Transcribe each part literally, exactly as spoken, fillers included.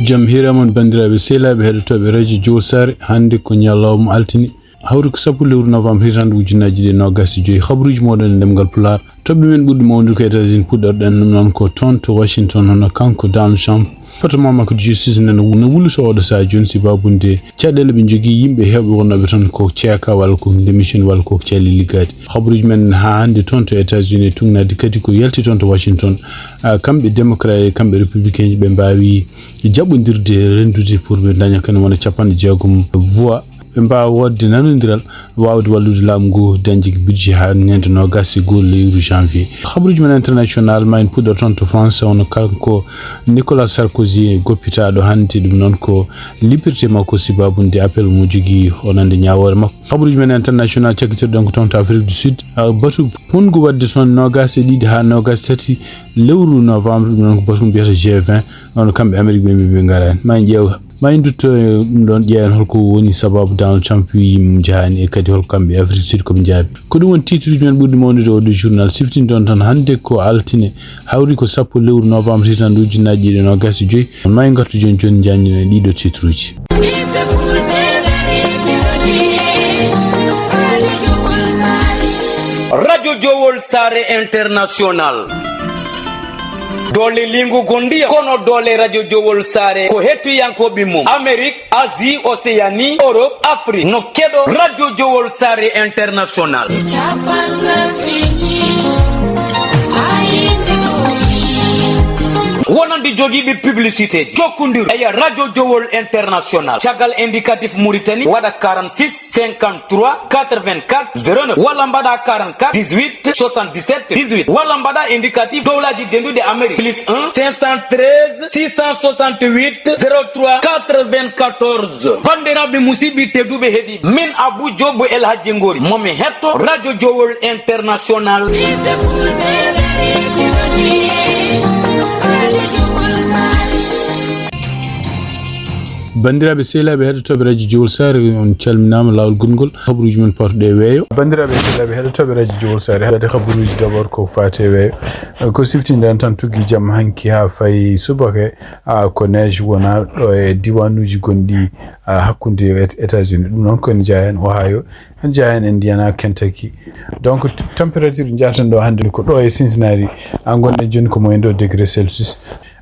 Jam hiire mon, banndiraaɓe sehilaaɓe heɗotooɓe radio Jowol Saare. Hannde ko ñalawma altine, hawri ko sappo lewru novembre, hitande ujunnaji ɗiɗi e nogas e joyi. Habruuji mooɗon e ɗemngal Pulaar. Toɓɓe men ɓurɗi mawnude ko États-Unis puɗɗorɗen ɗum noon ko toon to Washington, hono kanko Donald Trump. Département makko de justice nana wu-, no wulluto oɗo sahaa jooni, sibabude caɗeele ɓe njogii yimɓe heewɓe wonnooɓe toon ko ceeka walla ko démission walla ko caali liggaade. Habruuji men haa hannde toon to États-Unis, tuugnaade kadi ko yalti toon to Washington. Ah, kamɓe démocrate e kamɓe républicain ji ɓe mbaawi jaɓɓondirde, renndude pour ɓe ndaña kadi wona capanɗe jeegom voix. Ɓe mbaawa woodde nanondiral, waawde wallude laamu ngu dañde budget haa ñande noogas e go'o lewru janvier. Habruuji men international, ma en puɗɗo toon to France, hono kanko Nicolas Sarkozy, goppitaaɗo hannde, ɗum noon ko liberté makko, sibabude appel mo jogii o nande ñaawoore makko. Habruuji men international cakkitirɗen ko toon to Afrique du Sud, ah, batu potngu waɗde toon noogas e ɗiɗi haa noogas e tati lewru novembre, ɗum noon ko batu mbiyata G vingt, noon kamɓe Amérique ɓe mbi ɓe ngaraani. Ma en ƴeew, ma en ndutto e ɗum ɗoon, ƴeewen holko woni sababu Donald Trump wi yimɓe njahaani e kadi holko kamɓe Afrique du Sud ko ɓe njaabi. Ko ɗum woni titre uji men ɓurɗi mawnude oo ɗoo journal. Siftinɗon tan hannde ko altine, hawri ko sappo lewru novembre hitande ujunnaji ɗiɗi e noogas e joyi. Ma en ngartu jooni jooni njanñinen ɗii ɗoo titre uji. Radio Jowol Saare International. Doole lingu gondiya, kono doole Radio Jowol Saare ko hettiyankooɓe mum. Amérique, Asie, Océanie, Europe, Afrique. No keɗo Radio Jowol Saare International. Wonande jogiiɓe publicité, jokkondir e Radio Jowol International. Caggal indicatif Mauritanie, waɗa quarante-six, cinquante-trois, quatre-vingt-quatre, zéro neuf, walla mbaɗa quarante-quatre, dix-huit, soixante-dix-sept, dix-huit, walla mbaɗa indicatif dowlaji denduɗe Amérique, plus un, cinq cent treize, six cent soixante-huit, zéro trois, quatre-vingt-quatorze. Bandiraɓe, musiɓɓe tedduɓe heɗiɓe, min Abou Diop El Hadji Ngori, momi hetto Radio Jowol International. Banndiraaɓe sehilaaɓe heɗotooɓe Radio Jowol Saare, on calminaama laawol gulngol. Habruuji men pawtoɗe e weeyo. Banndiraaɓe sehilaaɓe heɗotooɓe Radio Jowol Saare, haɗde habruuji d'abord ko faati e weeyo. Ko siftinɗen tan tuggi jam hanki haa fayi subaka, ah, ko neige wona ɗo e diwaanuuji gonɗi, ah, hakkunde Et-, États-Unis. Ɗum noon ko en jeyaa heen Ohio, en jeyaa heen Indiana, Kentucky. Donc, t-, température njahten ɗo hannde ko ɗo e Cincinnati, ah, ngonɗen jooni ko moins deux degrés Celsius.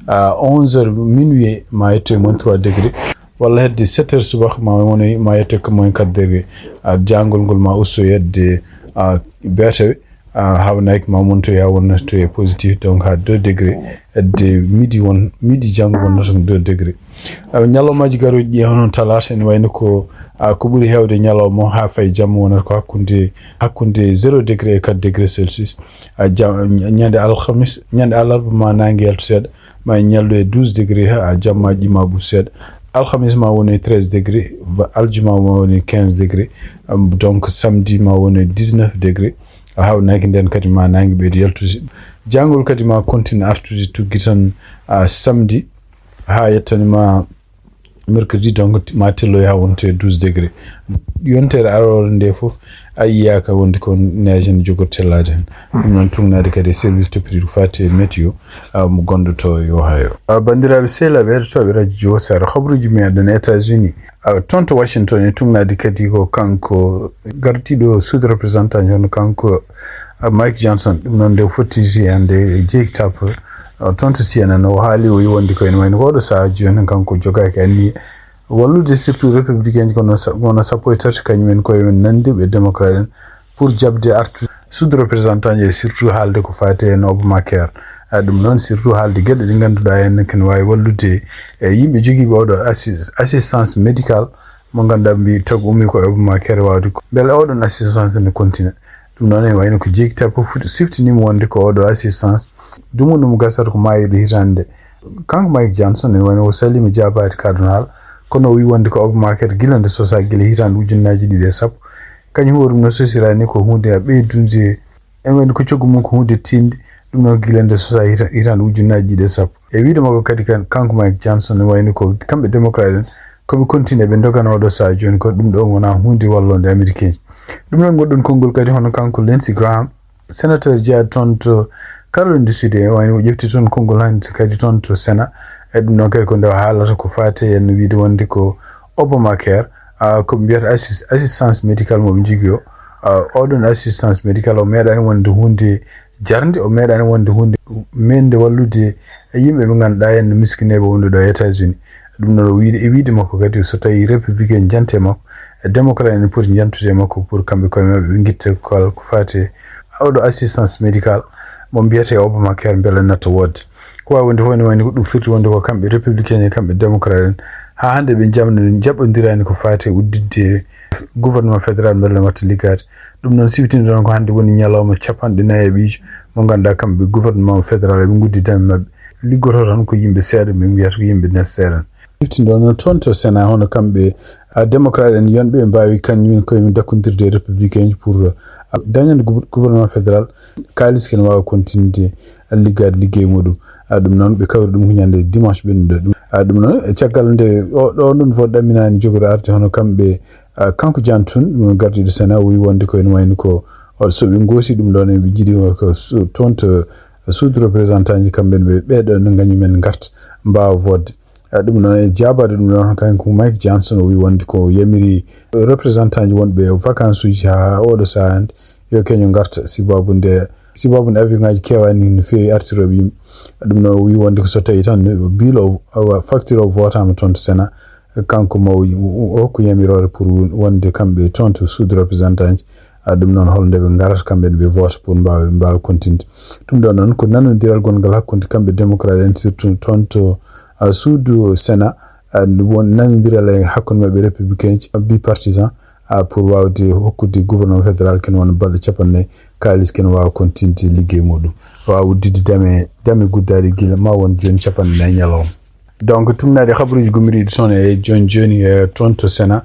À onze heures minuit, ma yetto e moins trois degrés. Walla hedde sept heures subaka, ma woni, ma yetto e moins quatre degrés. Ah, jangol ngol ma usto yedde, ah, beetawe, ah, hawnaki ma wonto ya wonno to e positif, donc à deux degrés. Hedde midi won, midi janngo wonno to deux degrés. Ah, ñalawmaaji garooji ɗi hono talaata ene wayno ko, ah, ko ɓuri heewde ñalawma o haa fayi jamma wonata ko hakkunde, hakkunde zéro degré e quatre degrés Celsius. Ah, ja-, ñande alhamis, ñande alarba ma naange yaltu seeɗa, ma ñallu e douze degré, ha jamma ƴima ɓuuɓ seeɗa. Alhamis ma woni treize degré, va-, aljuma ma woni quinze degré. Am, donc samedi ma woni dix-neuf degré. A hawnaki nden kadi ma nangi ɓeydo yaltude. Jangol kadi ma continue artude tuggi tan, a, samedi ha yettani ma mercredi, donc ma telloy ha wonto e douze degré. Yontere arore nde fof a yiyaka wonde ko neige ne jogori tellade hen. Ɗum noon tugnaade kadi e service toppitiiɗo ko faati e météo, ah, mo gonɗo to e Ohio. Ah, banndiraaɓe sehilaaɓe heɗotooɓe radio Jowol Saare, habruuji meɗen États-Unis, ah, toon to Washington e tugnaade kadi ko kanko gardiiɗo sous-représentant hono kanko, ah, Mike Johnson. Ɗum noon nde fotti C N N nde jeeki tappo, ah, toon to C N N o haali o wonde ko ene wayno ko oɗo sahaa jooni kanko jogaaki anniye wallude surtout républicain ji kono sa-, kono sappo e tati kañum en koye men nanndirɓe démocrate en pour jaɓde artu sous-représentant ji e surtout haalde ko faati en Obamacare. A ɗum noon surtout haalde geɗe ɗe ngannduɗaa en kene waawi wallude e yimɓe jogiiɓe oɗo assi-, assistance médicale mo ngannduɗaa mbi tagu ummi ko e Obamacare waawde ko. Mbele oɗon assistance ne continue. Ɗum noon ene wayno ko jeeki tappo fuɗi siftiniima wonde ko oɗo assistance dumundu mo gasata ko maayirɗe hitaande nde. Kanko Mike Johnson ene wayno o saliima jaabaade cardinal, kono o wi wonde ko Obamacare gila nde sosaa gila hitaande ujunnaaji ɗiɗi e sappo. Kañum hoore mum no sosiraani ko huunde a ɓeydunde, ene wayno ko coggu mum ko huunde tiiɗnde, ɗum noon gila nde sosaa hita-, hitaande ujunnaaji ɗiɗi e sappo. E wiyde makko kadi kan-, kanko Mike Johnson ene wayno ko kamɓe démocrate en, ko ɓe continue ɓe ndogana oɗo sahaa jooni ko ɗum ɗo wona huunde wallonde américain ji. Ɗum noon ngoɗɗon konngol kadi hono kanko Lindsey Graham, sénateur jeyaaɗo toon to Caroline du Sud, e wayno o ƴefti toon konngol hannde kadi toon to Sénat, E ɗum noon kadi ko nde o haalata ko faati e no wiide wonde ko Obamacare, ah, ko ɓe mbiyata assis-, assistance médicale mo ɓe njogii o. Ah, oɗon assistance médicale o meeɗaani wonde huunde jarnde, o meeɗaani wonde huunde meeɗde wallude yimɓe ɓe ngannduɗaa en no miskineeɓe wonɓe ɗo e États-Unis. Ɗum noon o wiide, e wiide makko kadi so tawi républicain jante makko, e démocrate en poti jantude e makko pour kamɓe koye maɓɓe ɓe ngitta kala ko faati e oɗo assistance médicale mo mbiyetee Obamacare mbele natta woodde. Ko waawi wonde fof ene wayni ko ɗum firti wonde ko kamɓe républicain en, kamɓe démocrate en, haa hannde ɓe jamno jaɓɓondiraani ko faati e udditde gouvernement fédéral mbele watta liggaade. Ɗum noon siftinde ɗon ko hannde woni ñalawma capanɗe nayi e ɓiijo mo ngannduɗaa kamɓe gouvernement fédéral eɓe nguddi dame maɓɓe. Liggoto tan ko yimɓe seeɗa, min mbiyata ko yimɓe neseeɗa. Siftinde ɗon toon to Sénat hono kamɓe, ah, démocrate en yonɓe ɓe mbaawi kañum en koye mum dakkondirde e républicain ji pour, ah, dañande gou-, gouvernement fédéral kaalis kene waawa continude liggaade liggey muɗum. Ah, ɗum noon ɓe kawri ɗum ko ñande dimanche ɓennuɗo ɗum. Ah, ɗum noon e caggal nde o, ɗo ɗum vote ɗamminaani jogori arde hono kamɓe, ah, kanko Jan Tun, ɗum noon gardiiɗo Sénat o wi wonde ko ene wayni ko o, so ɓe ngoosi ɗum ɗon en ɓe njiɗi ko su-, toon to suudu représentant ji kamɓe ɓe ɓeɗo no gañumen ngarta mbaawa vote. Ah, ɗum noon e jaabaade ɗum ɗon kanko Mike Johnson o wi wonde ko yamiri représentant ji wonɓe e vacances uji haa oɗo sahaa hannde yo keño ngarta sibabu nde, sibabu nde avion ngaji keewani no feewi artirooɓe yimɓe. Ɗum noon o wi wonde ko so tawi tan bill o, o facture o votaama toon to Sénat, kanko mo o, o hokku yamiroore pour wonde kamɓe toon to suudu représentant ji. Ah, ɗum noon hol nde ɓe ngarata kamɓe ne ɓe vote pour mbaawa, ɓe mbaawa continde. Ɗum ɗo noon ko nanondiral gongal hakkunde kamɓe démocrate en surtout toon to, ah, suudu Sénat. Ah, won nanondiral e hakkunde maɓɓe républicain ji bipartisan, ah, pour waawde hokkude gouvernement fédéral kene wona balɗe capanɗe nayi kaalis kene waawa continde liggey muɗum. Waawa udditde dame, dame guddaaɗe gila ma won jooni capanɗe nayi ñalawma. Donc, tugnaade habaruuji gummiriiɗi toon e jooni jooni, e toon to Sénat.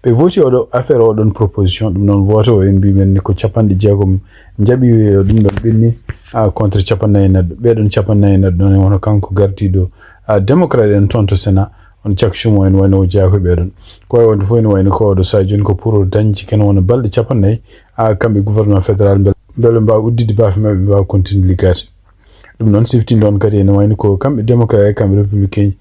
Ɓe voti oɗo affaire oɗon proposition, ɗum noon vote o en mbi men ni ko capanɗe jeegom njaɓi, e ɗum ɗon ɓenni, ah, contre capanɗe nayi e neɗɗo. Ɓeɗon capanɗe nayi e neɗɗo ɗon e hono kanko gardiiɗo, ah, démocrate en toon to Sénat, on Chuck Schumer en wayno o jeyaa ko ɓeɗon. Ko wawi wonde fof ene wayno ko oɗo sahaa jooni ko pour dañde kene wona balɗe capanɗe nayi, ah, kamɓe gouvernement fédéral mbele, mbele mbaawa udditde baafe maɓɓe mbaawa continde liggaade. Ɗum noon siftinde on kadi ene wayno ko kamɓe démocrate e kamɓe républicain ji.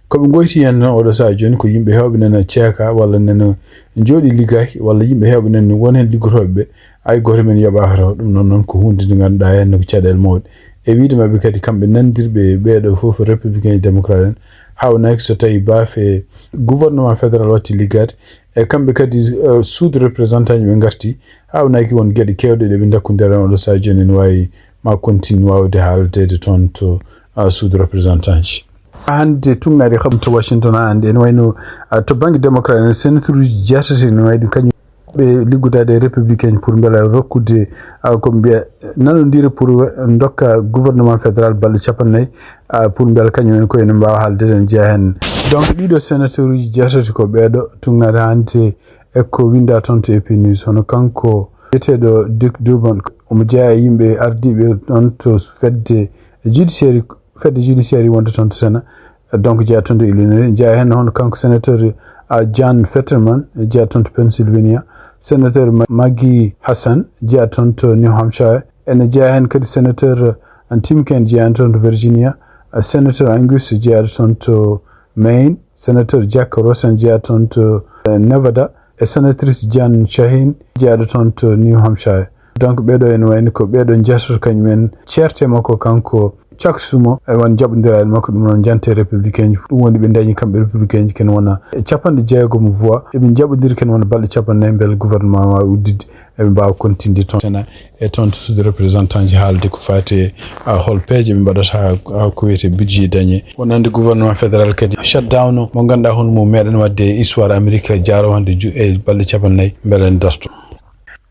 Ko ɓe goyti heen tan oɗo sahaa jooni ko yimɓe heewɓe nana ceeka walla nana jooɗi liggaaki walla yimɓe heewɓe nana won heen liggotooɓe ɓe. Hay gooto men yoɓaaka taw. Ɗum noon noon ko huunde nde ngannduɗaa heen ko caɗeele mawɗe. E wiyde maɓɓe kadi kamɓe nanondirɓe ɓeeɗo fof républicain e démocrate en haawnaaki so tawi baafe gouvernement fédéral watti liggaade. E kamɓe kadi, eh, suudu représentant ji ɓe ngarti haawnaaki won geɗe keewɗe ɗe ɓe ndakkondira oɗo sahaa jooni ene waawi ma continue waawde haaldeede toon to, ah, suudu représentant ji. Hannde tugnaade kam to Washington haa hannde ene wayno, ah, to bannge démocrate en sénateur uji jeetati ene wayno kañum ɓe liggodaade e républicain pour mbela rokkude, ah, ko mbiya nanondire pour dokka gouvernement fédéral balɗe capanɗe nayi, ah, pour mbela kañum en ko ene mbaawa haalde en jeyaa heen. Donc ɗiɗo sénateur uji jeetati ko ɓeeɗo tugnaade hannde e ko winda toon to A P News hono kanko biyeteeɗo Dick Durbin omo jeyaa e yimɓe ardiiɓe ɗon to fedde judiciaire, fedde judiciaire wonde toon to Sénat. Donc jeyaa toon to Illinois, jeyaa heen hono kanko sénateur, ah, John Fetterman jeyaa toon to Pennsylvania, sénateur Ma-, Maggie Hassan jeyaa toon to New Hampshire, ene jeyaa heen kadi sénateur, ah, Tim Kaine jeyaa toon to Virginia, ah, sénateur Angus jeyaa toon to Maine, sénateur Jack Rosen jeyaa toon to, eh, Nevada, e sénatrice Jan Shaheen jeyaaɗo toon to New Hampshire. Donc ɓeeɗo ene wayni ko ɓeeɗo jeetato kañum en ceerte makko kanko Chuck Schumer e won jaɓondiraaɗo makko ɗum noon jante républicain ji. Ɗum woni ɓe dañi kamɓe républicain ji ken wona e capanɗe jeegom voix. Eɓe jaɓondiri ken wona balɗe capanɗe nayi mbele gouvernement ma udditde eɓe mbaawa continde toon Sénat e toon to suudu représentant ji haalde ko faati e, ah, hol peeje ɓe mbaɗata ha, ha ko wiyete budget dañe. Wonande gouvernement fédéral kadi shutdown mo ganduɗa hono mo meɗen wadde e histoire Amérique jaaro hande ju-, e balɗe capanɗe nayi mbele ne darto.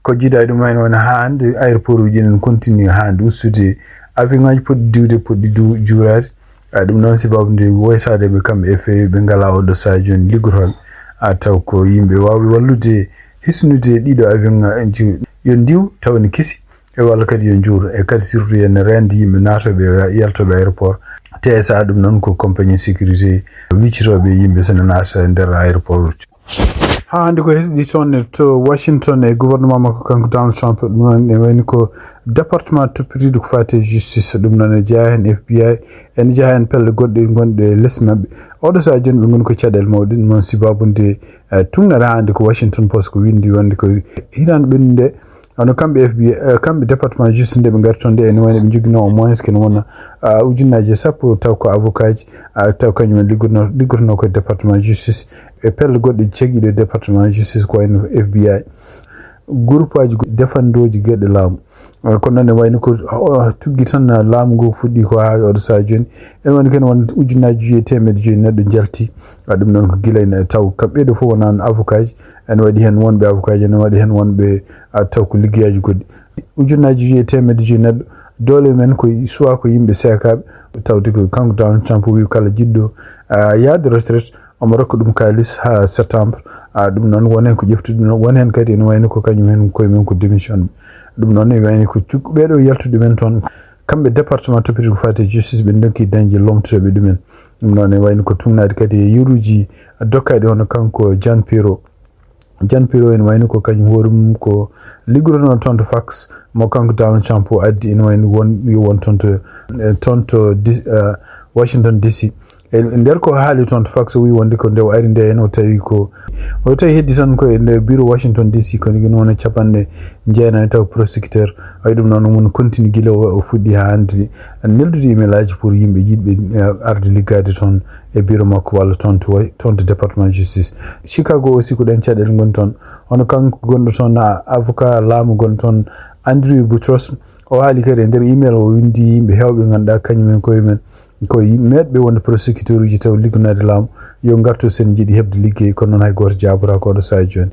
Ko jiida e ɗum en woni ha hande aéroport uji enen continue ha hande ustude avion ngaji poɗɗi diwde poɗɗi du-, juurade. Ah, ɗum noon sababu nde woytaade ɓe kamɓe e feewi ɓe ngala oɗo saha jooni liggotooɓe. Ah, taw ko yimɓe wawɓe wallude hisnude ɗiɗo avion ngaji yo ndiw taw ne kesi e walla kadi yo njuur e kadi surtout yen rende yimɓe naatoɓe e yaltoɓe aéroport. T S A ɗum noon ko compagnie sécurité wiccitoɓe yimɓe sene naata e nder aéroport. Haa hannde ko hesɗi toon e to Washington e gouvernement makko kanko Donald Trump, ɗum noon ne wayni ko département toppitiiɗo ko faati e justice, ɗum noon ne jeyaa heen F B I, ene jeyaa heen pelle goɗɗe gonɗe e les maɓɓe. Oɗo sahaa jooni ɓe ngoni ko caɗeele mawɗe, ɗum noon sibaabu nde, eh, tuugnaade haa hannde ko Washington Post ko winndi wonde ko hitaande ɓennude nde, hono kamɓe F B I, eh, kamɓe département justice nde ɓe ngari toon nde, ene wayno ɓe njoginoo au moins kene wona, ah, ujunnaaji sappo taw ko avocat ji, ah, taw kañum en liggotonoo, liggotonoo ko département justice e pelle goɗɗe cegiiɗe département justice ko wayno F B I. Groupe aji go-, defandooji geɗe laamu. Eh, kono noon ne wayno ko, oh, tuggi tan laamu ngu fuɗɗi ko haa oɗo sahaa jooni. Ene woni kene won ujunnaaji joyi e teemedde joyi neɗɗo njalti. Ah, ɗum noon ko gila ene taw kamɓe ɗo fof wonaa avocat ji. Ene waɗi heen wonɓe avocat ji, ene waɗi heen wonɓe, ah, taw ko liggeyaaji goɗɗi. Ujunnaaji joyi e teemedde joyi neɗɗo, doole men ko soit ko yimɓe seekaaɓe, tawde ko kanko Donald Trump wi kala jiɗɗo, ah, yahde retraite, omo rokka ɗum kaalis haa septembre. Ah, ɗum noon won heen ko ƴeftude, won heen kadi ene wayno ko kañum heen koye mum ko démission. Ɗum noon ne wayno ko cuk-, ɓeeɗo yaltude men toon, kamɓe département toppitiiɗo ko faati e justice ɓe ndonki dañde lomtotooɓe ɗumen. Ɗum noon ne wayno ko tuugnaade kadi e yeruuji dokkaaɗi hono kanko Jan Piro. Jan Piro ene wayno ko kañum hoore mum ko liggotonoo toon to Fox mo kanko Donald Trump o addi, ene wayno won, yo won toon to, eh, toon to D-, eh, Washington D C. E nder ko haali toon to Fox o wi wonde ko nde o ari nde heen o tawi ko, o tawi heddi tan ko e nder bureau Washington D C ko ni wona capanɗe jeenayi taw prosecuteur. Ay ɗum noon won continue gila o, o fuɗɗi haa hannde neldude email aji pour yimɓe yiɗɓe, eh, arde liggaade toon e bureau makko walla toon to, toon to département justice. Chicago aussi ko ɗeen caɗeele ngoni toon. Hono kanko gonɗo toon, a-, avocat laamu gonɗo toon, Andrew Boutrous, o haali kadi e nder email o winndi yimɓe heewɓe ngannduɗaa kañum en koye men ko yim-, meeɗɓe wonde prosecuteur uji taw liggonaade laamu yo ngartu so ene njiɗi heɓde liggey, kono noon hay gooto jaabotaako oɗo sahaa jooni.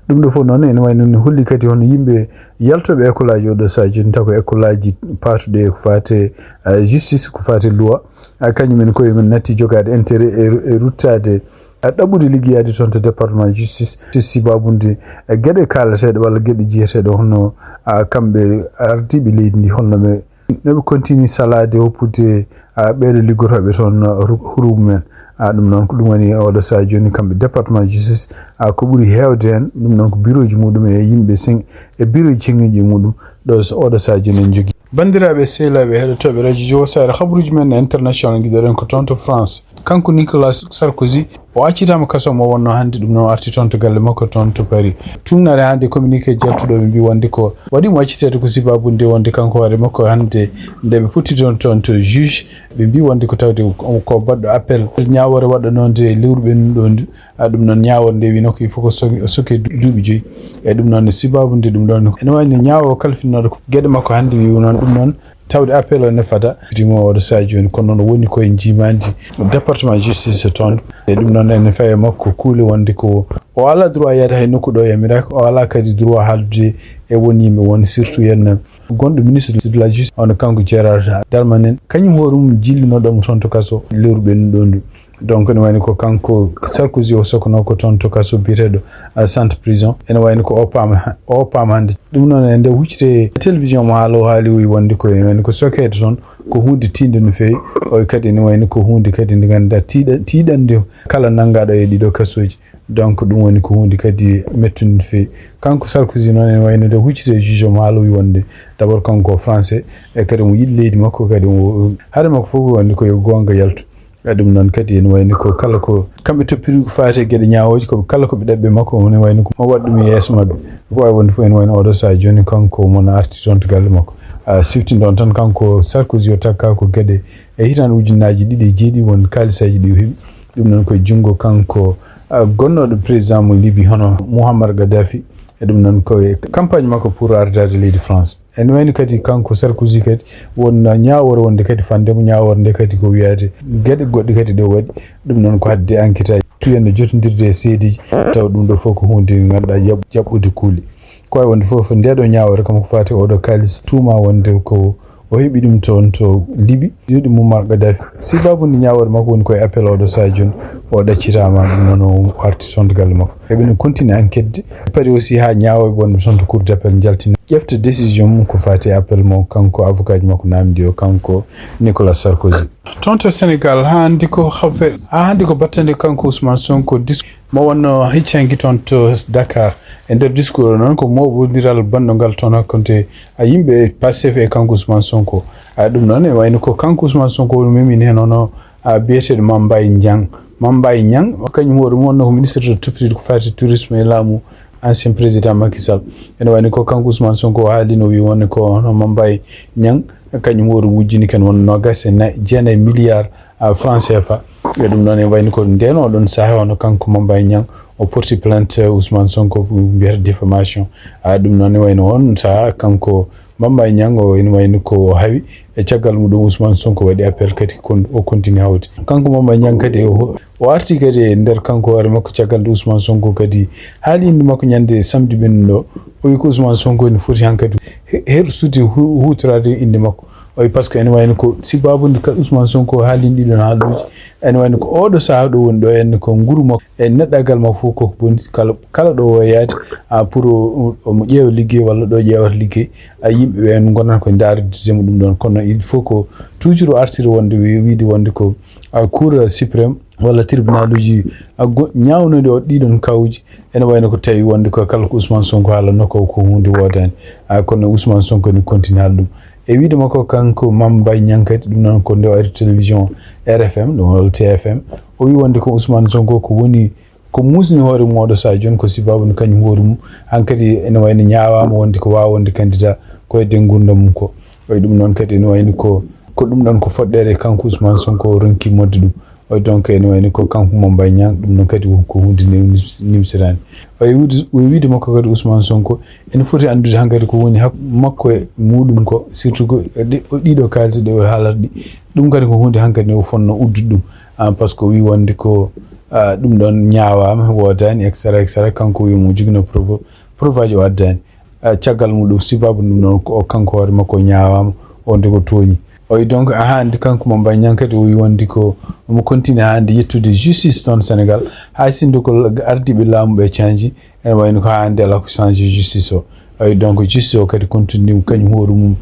Ɗum ɗo fof noon ene wayno ne holli kadi hono yimɓe yaltooɓe école aji oɗo sahaa jooni, taw ko école aji paatuɗe ko faate, eh, justice, ko faate loi, ah, kañum en koye men natti jogaade intérêt e, e ruttaade, ah, ɗaɓɓude liggeyaade toon to département justice, sibaabude, eh, geɗe kaalateeɗe walla geɗe jiyeteeɗe hono, ah, kamɓe ardiiɓe leydi ndi holno ɓe no ɓe continue salaade hoppude, ah, ɓeeɗo liggotooɓe toon, ah, ru-, hurum men. Ah, ɗum noon ko ɗum woni oɗo sahaa jooni kamɓe département justice, ah, ko ɓuri heewde heen ɗum noon ko birooji muɗum e yimɓe sen-, e birooji ceŋiiɗi e muɗum ɗo so oɗo sahaa jooni en njogii. Banndiraaɓe sehilaaɓe heɗotooɓe radio Jowo Saare, habaruuji men international ngiɗoɗen ko toon to France. Kanko Nicolas Sarkozy, o accitaama kaso mo wonnoo hannde, ɗum noon arti toon to galle makko toon to Paris. Tuugnaade hannde communiqué jaltuɗo ɓe mbii wonde ko waɗi mo acciteede ko sibaabu nde wonde kanko hoore makko hannde nde ɓe potti toon, toon to juge, ɓe mbii wonde ko tawde ko baɗɗo appel ñaawoore waɗɗanoonde lewru ɓennuɗo ndu. Ah, ɗum noon ñaawoore nde wino ko il faut ko so-, o soke du-, duuɓi joyi. E ɗum noon sibaabu nde ɗum ɗoon ene wayno ñaawo kalfinooɗo ko geɗe makko hannde wi noon ɗum noon tawde appel o ne fada. Fiti mo oɗo sahaa jooni, kono noon o woni koye njiimaandi département justice toon. E ɗum noon ene faye makko kuule wonde ko o alaa droit yaade hay nokku ɗo yamiraaka, o alaa kadi droit haaldude e won yimɓe won surtout henna gonɗo ministre de la justice, hono kanko Gérald Darmanin, kañum hoore mum jillinooɗo mo toon to kaso lewru ɓennuɗo ndu. Donc, ne wayno ko kanko Sarkozy o sokonoo ko toon to kaso biyeteeɗo, ah, centre prison. Ene wayno ko oppaama, oppaama hannde. Ɗum noon, e nde huccite télévision mo haala o haali, o wi wonde ko, ene wayno ko sokeede toon, ko huunde tiiɗnde no feewi. O wi kadi ene wayno ko huunde kadi nde ngannduɗaa tiiɗa-, tiiɗande kala nanngaaɗo e ɗiɗo kasooji. Donc, ɗum woni ko huunde kadi mettunde no feewi. Kanko Sarkozy noon, ene wayno nde huccite e juge mo haala, o wi wonde d'abord kanko ko français, e kadi omo yiɗi leydi makko, kadi omo, haade makko fof ko wonde ko yo goonga yaltu. E ɗum noon kadi ene wayno ko kala ko kamɓe toppiri ko faati e geɗe ñaawooje, ko kala ko ɓe ɗaɓɓi makko, ene wayno ko o waɗa ɗum e yeeso maɓɓe. Ko waawi wonde fof ene wayno oɗo sahaa jooni kanko mo na arti toon to galle makko. A sifti ɗoon tan kanko Sarkozy o takka ko geɗe e hitaande ujunnaaji ɗiɗi e jeeɗiɗi won kaalisaaji ɗi o heɓi. Ɗum noon ko e junngo kanko, ah, gonnooɗo président mo Libi hono Mouammar Gaddafi. E ɗum noon ko e campagne makko pour ardaade leydi France. Ene wayno kadi kanko Sarkozy kadi won ñaawoore wonde kadi fande mo, ñaawoore nde kadi ko wiyaade geɗe goɗɗe kadi ɗo waɗi. Ɗum noon ko hadde enquête aji tuyande jotondirde e seedeji, tawa ɗum ɗo fof ko huunde nde ngannduɗaa jaɓ-, jaɓɓude kuule. Ko wayi wonde fof nde ɗo ñaawoore kam ko faati oɗo kaalis tuuma wonde ko o heɓi ɗum toon to Libi, ɗiɗi Mouammar Gaddafi. Sibaabu nde ñaawoore makko woni koye appel oɗo sahaa jooni, o ɗaccitaama ɗum noon o arti toon to galle makko. Eɓe no continue enquête de. Padi aussi haa ñaawooɓe wonɓe toon to cour d'appel njaltina ƴefta décision mum ko faati appel mo kanko avocat ji makko naamndi o kanko Nicolas Sarkozy. Toon to Sénégal haa hannde ko hafe-, haa hannde ko battande kanko Ousmane Sonko dis-, Mo wonno hiccanki toon to Dakar. E nder discours o noon, ko mooɓondiral banndo ngal toon hakkunde, a, yimɓe Pastef e kanko Ousmane Sonko. A, ɗum noon, e wayno ko kanko Ousmane Sonko woni memini heen, hono, a, biyeteeɗo Mame Mbaye Niang. Mame Mbaye Niang, kañum hoore mum wonno ko ministre de tutelle ko faati tourisme e laamu ancien président Macky Sall. Ene wayno ko kanko Ousmane Sonko haalino, wi wonno ko hono Mame Mbaye Niang, kañum hoore wujjini ken won noogaas e nay-, jeenayi milliards, a, francs C F A. E ɗum noon, e wayno ko ndeen oɗon sahaa, hono kanko Mame Mbaye Niang, o porti plainte Ousmane Sonko, mbiyata diffamation. A, ɗum noon, e wayno on sahaa, kanko Mame Mbaye Niang, o ene wayno ko o hawi. E caggal muɗum, Ousmane Sonko waɗi appel kadi, kon-, o continue hawde. Kanko Mame Mbaye Niang kadi, o, o arti kadi e nder kanko hoore makko, caggal nde Ousmane Sonko kadi haali innde makko ñande samedi ɓennuɗo. O wi ko Ousmane Sonko ene foti hankadi he-, hersude hu-, huutoraade innde makko. O wi par ce que ene wayno ko sibabude ka Ousmane Sonko haalino ɗiɗon haaluuji. Ene wayno ko oɗo sahaa ɗo woni ɗo, ene ko nguru makko e neɗɗagal makko fof koko boni. Kala, kala ɗo o yaade, a, pour o, omo ƴeewa liggey walla ɗo ƴeewata liggey, a, yimɓe ɓe en ngonata koye ndaarde mo ɗum ɗon. Kono il faut ko toujours o artiri wonde wi-, wiide wonde ko, a, Cour suprême walla tribunal uji, a, go-, ñaawnude o ɗiɗon kawuji. Ene wayno ko tawi wonde ko kala ko Ousmane Sonko haalanno ko, ko huunde woodani. A, kono Ousmane Sonko ne continue haala ɗum. E wiide makko kanko Mame Mbaye Niang kadi, ɗum noon ko nde o ari télévision R F M, ɗum walla T F M, o wi wonde ko Ousmane Sonko ko woni ko muusni hoore mum oɗo sahaa jooni, ko sibabude kañum hoore mum hankadi ene wayno ñaawaama wonde ko waawa wonde candidat ko hedde nguurndam mum ko. O wi ɗum noon kadi ene wayno ko, ko ɗum ɗon ko foɗɗere kanko Ousmane Sonko o ronki moɗde ɗum. O wi donc ene wayno ko kanko Mame Mbaye Niang, ɗum noon kadi ko huunde nde nimsiraani. O wi wiide, o wi wiide makko kadi Ousmane Sonko ene foti anndude hankadi ko woni hak-, makko e muɗum ko, surtout ko ɗi-, ɗiɗo kaalis ɗe o haalata ɗi. Ɗum kadi ko huunde hankadi nde o fonno uddude ɗum. Ah, par ce que o wi wonde ko, ah, ɗum ɗon ñaawaama, woodaani, et cetera, et cetera. Kanko o wi mo jogino preuve, preuve aji o addaani. Ah, caggal muɗum, sibabu ɗum ɗon ko o kanko hoore makko o ñaawaama, o nde ko tooñi. O wi donc, a, hannde kanko Mame Mbaye Niang kadi o wi wonde ko omo continue hannde yettude justice toon Sénégal, hay sinno ko l-, ardiiɓe laamu ɓe change, ene wayno ko hannde alaa ko change justice o. O wi donc justice o kadi continue kañum hoore mum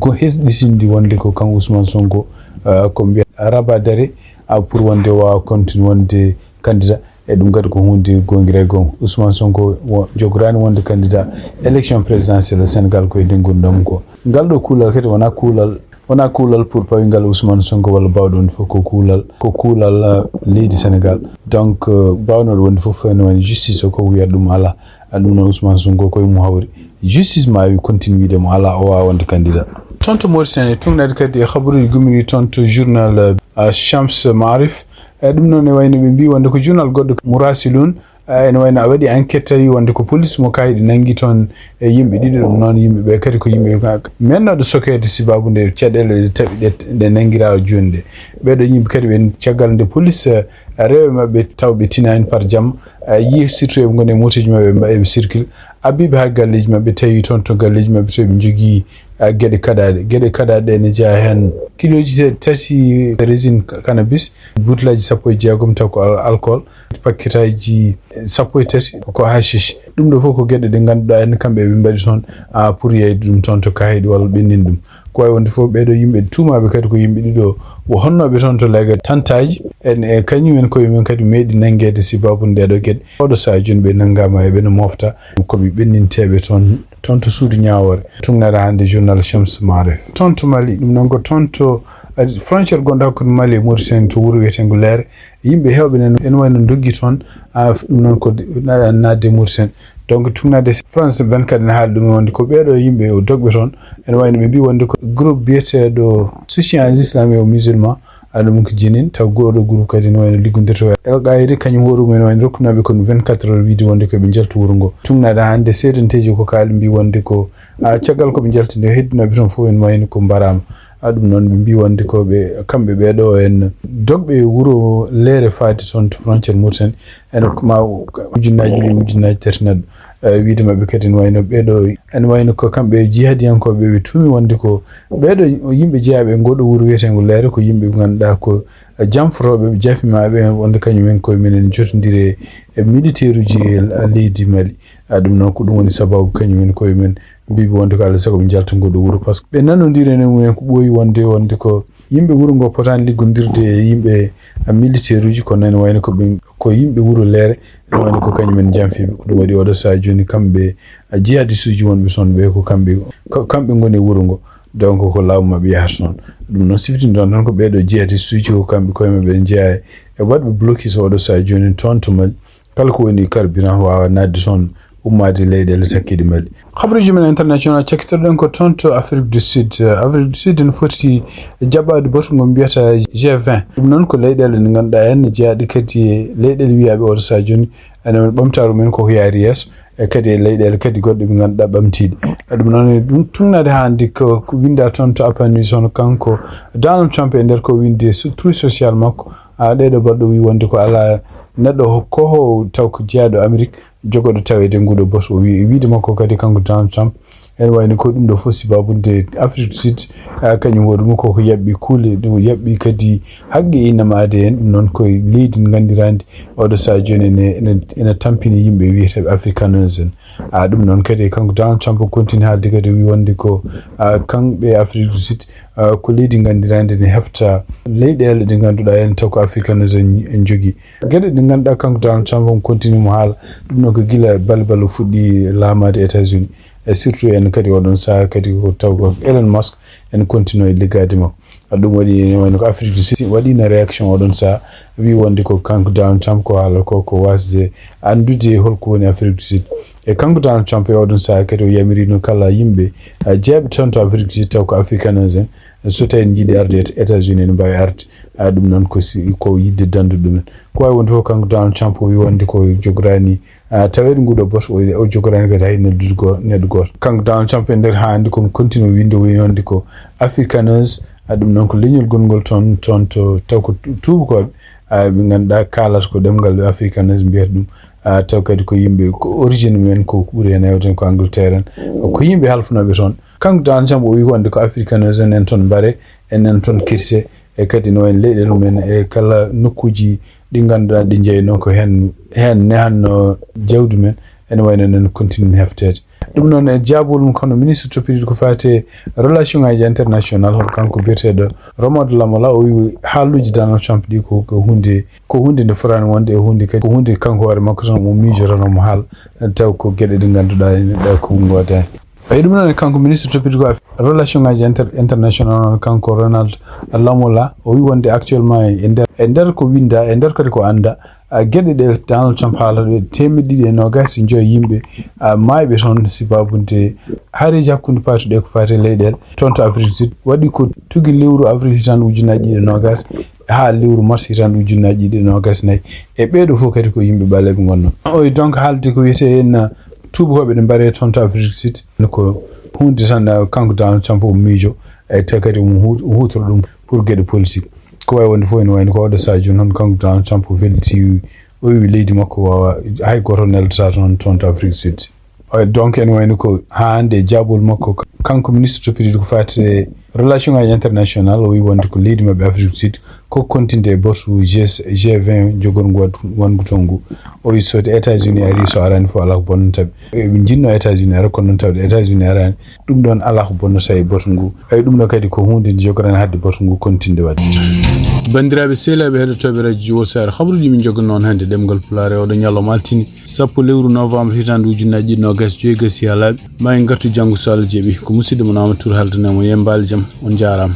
go-, hesɗitinde wonde ko kanko Ousmane Sonko, ah, ko mbiya rabat d'arrêt, ah, pour wonde o waawa continue wonde candidat. E ɗum kadi ko huunde goongira e goonga. Ousmane Sonko wo-, jogoraani wonde candidat élection présidentielle Sénégal ko e nder nguurndam ko. Ngal ɗo kuulal kadi wonaa kuulal, wonaa kuulal pour pawingal Ousmane Sonko walla baawɗo wonde fof, ko kuulal, ko kuulal, uh, leydi Sénégal. Donc, uh, baawnooɗo wonde fof ene woni justice o ko wiyata ɗum alaa. A, ɗum noon Ousmane Sonko koye mum hawri. Justice ma wi continue wiide mo alaa o waawa wonde candidat. Toon to Mauritanie, tuugnaade kadi e habaruuji gummiiɗi toon to journal, uh, Shams Maarif. E ɗum noon, e wayno ɓe mbii wonde ko journal goɗɗo Murasilun, eh, ene wayno a waɗi enquête tawi wonde ko police mo Kaydi nanngi toon e yimɓe ɗiɗo. Ɗum noon, yimɓe ɓe kadi ko yimɓe mennooɗo sokeede sibabu nde caɗeele ɗe tawi ɗe, ɗe nanngiraa jooni ɗe. Ɓeeɗo yimɓe kadi ɓe caggal nde police, eh, rewe maɓɓe taw ɓe tinaani par jamma, eh, yi surtout eɓe ngoni e motoji maɓɓe, eɓe circule. Abbiiɓe haa galleeji maɓɓe tawi toon to galleeji maɓɓe tawi ɓe njogii, eh, geɗe kaɗaaɗe. Geɗe kaɗaaɗe ɗe ne jeyaa heen kilooji tati résine cannabis, butelaaji sappo e jeegom taw ko al-, alcool, pakketaaji sappo e tati ko hashish. Ɗum ɗo fof ko geɗe ɗe ngannduɗaa en kamɓe ɓe mbaɗi toon, ah, pour yeyde ɗum toon to Kaydi walla ɓenndin ɗum. Ko wayi wonde fof ɓeeɗo yimɓe tuumaaɓe kadi ko yimɓe ɗiɗo wo honnooɓe toon to leegal tantaaji. En e kañum en koye mum kadi meeɗi nanngeede sibabu ndeeɗo geɗe. Oɗo sahaa jooni ɓe nanngaama e ɓe no mofta ko ɓe ɓenninteeɓe toon, toon to suudu ñaawoore. Tuugnaade hannde journal Shams Maarif. Toon to Mali, ɗum noon ko toon to, eh, frontière gonɗo hakkunde Mali e Mauritanie to wuro wiyeteengo Leere. Yimɓe heewɓe ne, ene wayno doggi toon, a, ɗum noon ko de-, na-, naatde e Mauritanie. Donc, tuugnaade France vingt-quatre ene haali ɗum wonde ko ɓeeɗo yimɓe o dogɓe toon, ene wayno ɓe mbii wonde ko groupe biyeteeɗo Soutien à l'Islam et aux Musulmans, a, ɗum ko Jenin, taw gooto groupe kadi ene wayno liggondirta e Al Qaeda, kañum hoore mum ene wayno rokkunooɓe kon vingt-quatre heures wiide wonde ko ɓe njalta wuro ngo. Tuugnaade hannde seedanteeji ko kaali mbii wonde ko, a, caggal ko ɓe njalti nde, heddinooɓe toon fof ene wayno ko mbaraama. A, ɗum noon, ɓe mbii wonde ko ɓe, kamɓe ɓeeɗo en dogɓe wuro Leere faade toon to frontière Mauritanie, ene ko ma ujunnaaji ɗiɗi, ujunnaaji tati neɗɗo. E, wiide maɓɓe kadi ene wayno ɓeeɗo, ene wayno ko kamɓe jihadiyankooɓe ɓe tuumi wonde ko ɓeeɗo yimɓe jeyaaɓe e ngooɗo wuro wiyeteengo Leere ko yimɓe ɓe ngannduɗaa ko jamforooɓe, jafimaaɓe, wonde kañum en koye mum en njotondiri e militeeruuji leydi Mali. A, ɗum noon ko ɗum woni sababu kañum en koye mum mbii ɓe wonde ko alaa sago ɓe njalta ngooɗo wuro, par ce que ɓe nanondiri ene mumen ko ɓooyi wonde, wonde ko yimɓe wuro ngo potaani liggondirde e yimɓe, a, militeeruuji, kono ene wayno ko ɓe, ko yimɓe wuro Leere, ene wayno ko kañum en janfi ɓe. Ko ɗum waɗi oɗo sahaa jooni kamɓe, a, jihadiste uji wonɓe toon ɓe, ko kamɓe, ko, kamɓe ngoni e wuro ngo. Donc ko laamu maɓɓe yahata toon. Ɗum noon siftinto tan ko ɓeeɗo jihadiste uji ko kamɓe koye maɓɓe ene jeyaa e waɗɓe blocus oɗo sahaa jooni toon to Mali. Kala ko woni carburant waawa naatde toon, ummaade leyɗeele takkiiɗe Mali. Habaruuji men international, cakkitorɗen ko toon to Afrique du Sud. Eh, Afrique du Sud ene foti jaɓɓaade batu ngo mbiyata G vingt. Ɗum noon ko leyɗeele ɗe ngannduɗaa en ne jeyaaɗe kadi e leyɗeele wiyaaɓe oɗo sahaa jooni ene ɓamtaaru men koko yaari yeeso, e kadi e leyɗeele kadi goɗɗe ɓe ngannduɗaa ɓamtiiɗe. E ɗum noon, e ɗum tugnaade haa hannde ko, ko winnda toon to Apanuis, hono kanko Donald Trump e nder ko winde so-, Truth Social makko. A, ɗeeɗo balɗe o wi wonde ko alaa neɗɗo ho-, ko ho taw ko jeyaaɗo Amérique jogooɗo taweede nguɗo batu. O wi, e wiide makko kadi kanko Donald Trump, ene wayno ko ɗum ɗo fof sibaabude Afrique du Sud, a, kañum woni ɗum koko yaɓɓi kuule, ɗum yaɓɓi kadi haqqe innama aade en. Ɗum noon koye leydi nganndirandi oɗo sahaa jooni ene, ene, ene tampini yimɓe wiyeteeɓe Afrikaners en. A, ɗum noon kadi kanko Donald Trump o continue haalde kadi o wi wonde ko, a, kamɓe Afrique du Sud, a, ko leydi nganndirandi ne hefta leyɗeele ɗe ngannduɗaa en taw ko Afrikaners en, en jogii. Geɗe ɗe ngannduɗaa kanko Donald Trump on continue mo haala. Ɗum noon ko gila balbal o fuɗɗi laamaade États-Unis. E surtout en kadi oɗon sahaa kadi ko taw ko Elon Musk en continue e liggaade makko. A, ɗum waɗi ene wayno ko Afrique du Sud waɗiino réaction oɗon sahaa, wi wonde ko kanko Donald Trump ko haala ko, ko wasde anndude holko woni Afrique du Sud. E kanko Donald Trump e oɗon sahaa kadi o yamirino kala yimɓe, a, jeeɓe toon to Afrique du Sud taw ko Afrikaners en, so tawi en njiɗi arde Et-, États-Unis ene mbaawi arde. A, ɗum noon ko si, ko yiɗde danndude ɗumen. Ko waawi wonde fof kanko Donald Trump o wi wonde ko jogoraani, a, taweede nguɗo batu, o, o jogoraani kadi hay neldude go-, neɗɗo gooto. Kanko Donald Trump e nder haa hannde ko continue winde o wi wonde ko Afrikaners, a, ɗum noon ko leñol gonngol toon, toon to, taw ko tu-, tuubakooɓe, a, ɓe ngannduɗaa kaalata ko ɗemngal ɓe Afrikaners mbiyata ɗum, a, taw kadi ko yimɓe ko origine mumen ko ɓuri heen heewde ko Angleterre en. Ko yimɓe halfinooɓe toon. Kanko Donald Trump o wi wonde ko Afrikaners en, en toon mbare, en, en toon kirse, e kadi no wayno leyɗeele mumen e kala nokkuuji ɗi ngannduɗaa ɗi njeynoo ko heen, heen nehanno jawdi men, ene wayno enen continue hefteede. Ɗum noon e jaabol mum kono ministre toppitiiɗo ko faati e relation ngaji international, hono kanko biyeteeɗo Raymond Lamola, o wi haaluuji Donald Trump ɗi ko, ko huunde, ko huunde nde fotaani wonde e huunde kadi, ko huunde kanko hoore makko tan mo miijotono mo haala, taw ko geɗe ɗe ngannduɗaa ene ɗa ko ngoodaani. Eyi, ɗum noon e kanko ministre toppitiiɗo ko affaire relation ngaji inter-, international, kanko Ronald Lamola, o wi wonde actuellement e nder, e nder ko winda, e nder kadi ko anda, a, geɗe ɗe Donald Trump haalata ɗe, teemeɗɗe ɗiɗi e noogaas e joyi yimɓe, a, maayɓe toon sibabude haareeji hakkunde paati ɗe ko faati e leyɗeele toon to Afrique du Sud. Waɗi ko tugi lewru avril hitande ujunnaji ɗiɗi e noogaas haa lewru mars hitande ujunnaji ɗiɗi e noogaas nayi. E ɓeeɗo fof kadi ko yimɓe ɓaleeɓe ngonnoo. O wi donc haalde ko wiyetee en tuubakooɓe ɗe mbaree toon to Afrique du Sud. Ko huunde tan, a, kanko Donald Trump o miijo, e te kadi omo hu-, huutoro ɗum pour geɗe politique. Ko wayi wonde fof ene wayno ko oɗo sahaa jooni noon kanko Donald Trump o felliti, o wi leydi makko waawa hay gooto neldataa toon, toon to Afrique du Sud. Eh, donc ene wayno ko haa hannde e jaabol makko, kanko ministre toppitiiɗo ko faati e relation ngaji international, o wi wonde ko leydi maɓɓe Afrique du Sud ko continde e batu G, G vingt jogorngu wad-, wonngu toon ngu. O wi so États-Unis ari, so arani fof alaa ko bonnata ɓe. Eɓe njinnoo États-Unis ara, kono noon tawde États-Unis araani, ɗum ɗoon alaa ko bonnata e batu ngu. Eyi, ɗum ɗo kadi ko huunde nde jogoraani haɗde batu ngu continde waɗde. Banndiraaɓe sehilaaɓe heɗotooɓe radio ji Wasaare, habaruuji min njoganii on hannde ɗemngal Pulaar e oɗo ñalawma altine, sappo lewru novembre hitaande ujunnaji ɗiɗi noogaas joyi gasii haa laaɓi. Ma en ngartu janngo so Allah jaɓii. Ko musidɗo mon Amadou Touré haaldanoo mo, yembaali jam, on njaaraama.